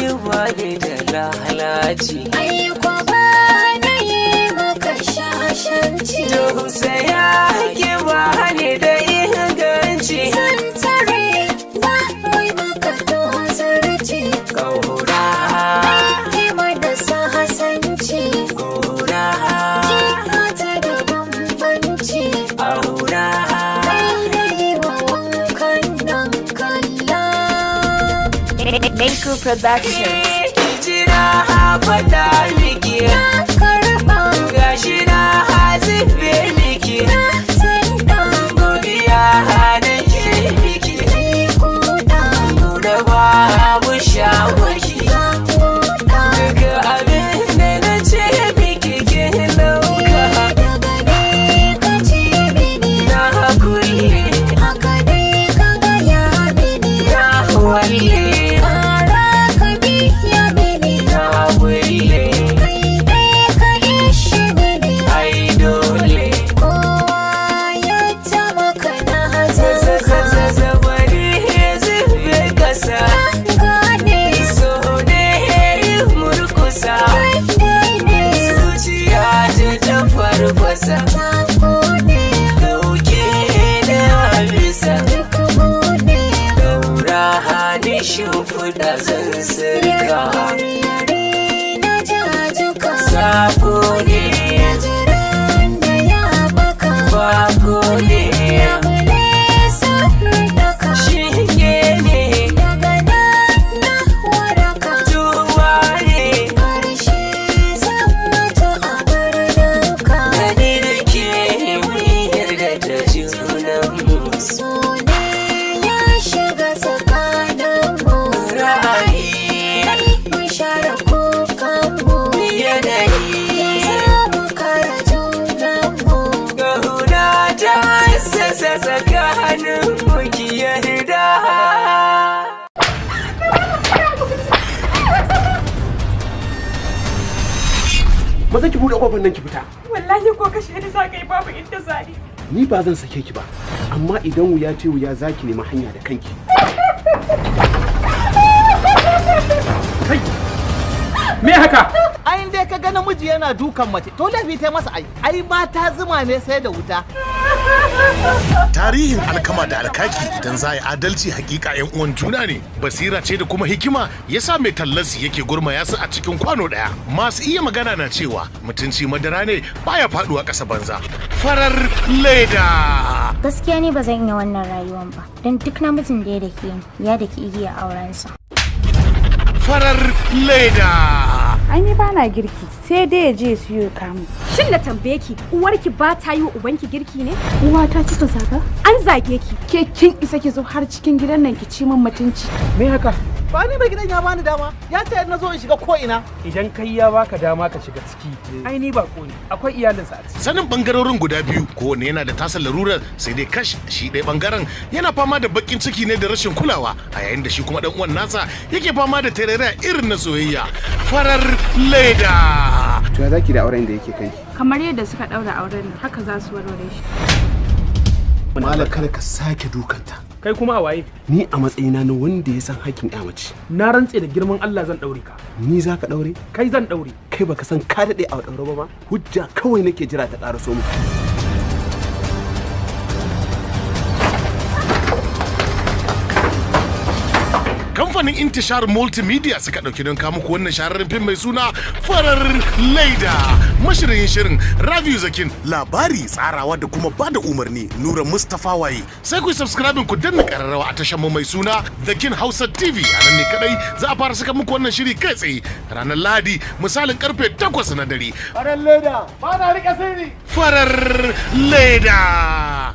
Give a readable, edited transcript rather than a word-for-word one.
Ki bani da lalaci. Ai ko ba na yi maka shashanci. To saya ki bani da inganci. Zan tare ba mai maka tozarci. Kaura. Hikima da sahasanci. Gora. Ji mata da bambanci. Aura. Kai da yi wa wankan nan kalla. Maker Productions. Ki jira faɗa miki. Na karɓa. Gashi na zube miki. Na tsinta. Godiya nake miki. Kai kuɗa. Da babu shawaki. Ka kuɗa. Duka abin da na ce miki kin dauka. Daga ne ka ce mini. Na kulle. Haka dai ka gaya mini. Na walle. Ƙara ka biya mini. Na kulle. Kai dai ka ishe mini. Ai dole. Kowa ya ta maka na hazanka. Zabari zube kasa. Gane. So ne murkusa. Kai dai ne. Zuciya ta farfasa. Ta kone. Dauke da bisa. Duk mu ne. Daura hannun shimfiɗa zan sirka. Yare na jajuka. Sako ne. Jiran da ya baka. Bako ne. Labule daka. Shinge ne. Daga nan na waraka. Tuwa ne. Karshe zan mutu a birninka. Gani da ke mun yarda da junanmu. So ne ya shiga tsakaninmu. Ra'ayi. Mu share kukanmu. Yanayi. Za mu kara junanmu. Ƙauna ta hassasa tsakanin mu, ki yarda. Maza ki buɗe ƙofar nan ki fita. Wallahi ko kashe ni za ka yi, babu inda za ni. Ni ba zan sake ki ba, amma idan wuya ce wuya, za ki nemi hanya da kanki. Kai, me haka? Ai dai ka ga namiji yana dukan mace, to laifi ta masa. Ai mata zuma ne sai da wuta. Tarihin alkama da alkaki, idan za a yi adalci, hakika yan uwan juna ne. Basira ce da kuma hikima yasa mai tallansu yake gurmaya su a cikin kwano daya. Masu iya magana na cewa mutunci madara ne, baya faduwa ƙasa banza. Farar Leda. Gaskiya ni ba zan iya wannan rayuwan ba, don duk namijin da ya dake ni ya daki igiya aurensa. Farar Leda. Ai ni bana girki, sai dai ya je ya siyo kamu. Shin na tambaye ki, uwarki ba ta yi wa ubanki girki ne? Uwata kika zaga? An zage ki. Ke kin isa ki zo har cikin gidan nan ki ci min mutunci? Me haka? Ba ni mai gidan ya bani dama, ya ce na zo in shiga ko ina. Idan kai ya baka dama ka shiga ciki, ai ni bako ne, akwai iyalinsa a ciki. Sanin bangarorin guda biyu, kowanne yana da tasa larurar, sai dai kash, shi ɗaya bangaren yana fama da bakin ciki ne da rashin kulawa, a yayin da shi kuma dan uwan nasa yake fama da tarairaya irin na soyayya. Farar Leda. To ya zaki da auren da yake kanki? Kamar yadda suka daura auren nan, haka za su warware shi. Malam, kada ka sake dukanta. Kai kuma a waye? Ni a matsayina na wanda ya san hakkin ya mace. Na rantse da girman Allah zan daure ka. Ni za ka daure? Kai zan daure. Kai baka san ka daɗe a daure ba ma? Hujja kawai nake jira ta ƙara so mu. Kamfanin Intishar Multimedia suka ɗauki don kawo muku wannan shahararren fim mai suna Farar Laida. Mashirin shirin Rabiu Zakin, labari, tsarawa da kuma bada umarni Nura Mustapha Waye. Sai ku yi subscribing ku danna kararrawa a tashar mu mai suna The King Hausa TV. A nan ne kadai za a fara saka muku wannan shiri kai tsaye ranar Lahadi misalin karfe 8 na dare. Farar Leda, ba na rike sirri. Farar Leda.